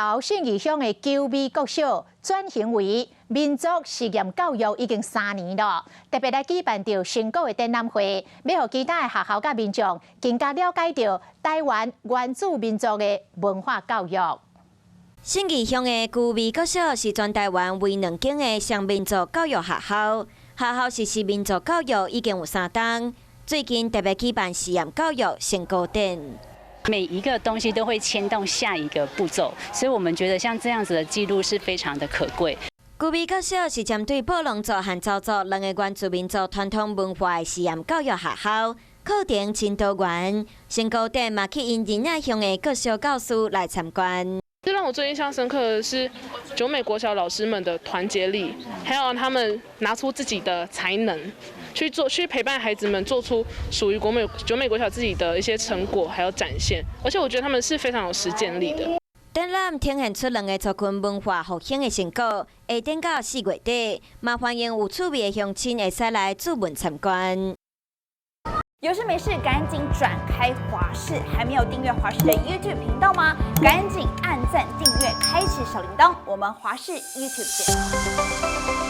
投信義鄉的鳩美國小轉型為民族實驗教育已經3年囉，特別來舉辦著成果的展覽會，欲予其他的學校佮民眾更加了解著臺灣原住民族的文化教育。信義鄉的鳩美國小是全臺灣唯兩間的雙民族教育學校，學校實施民族教育已經有3冬，最近特別舉辦實驗教育成果展。每一個東西都會牽動下一個步驟，所以我們覺得像這樣子的記錄是非常的可貴。鳩美國小是針對布農族和鄒族兩个原住民族傳統文化的實驗教育學校，課程真多元，成果展嘛吸引仁愛鄉的國小教師來參觀。這讓我最印象深刻的是九美國小老師們的團結力，還有他們拿出自己的才能去做，去陪伴孩子們做出屬於國美九美國小自己的一些成果，還有展現。而且我覺得他們是非常有實踐力的。展覽呈現出兩个族群文化復興的成果，會展到4月底，嘛歡迎有趣味的鄉親會使來諮問參觀。有事沒事趕緊轉開華視，還沒有訂閱華視的 YouTube 頻道嗎？趕緊按讚訂閱，開啟小鈴鐺。我們華視 YouTube 見。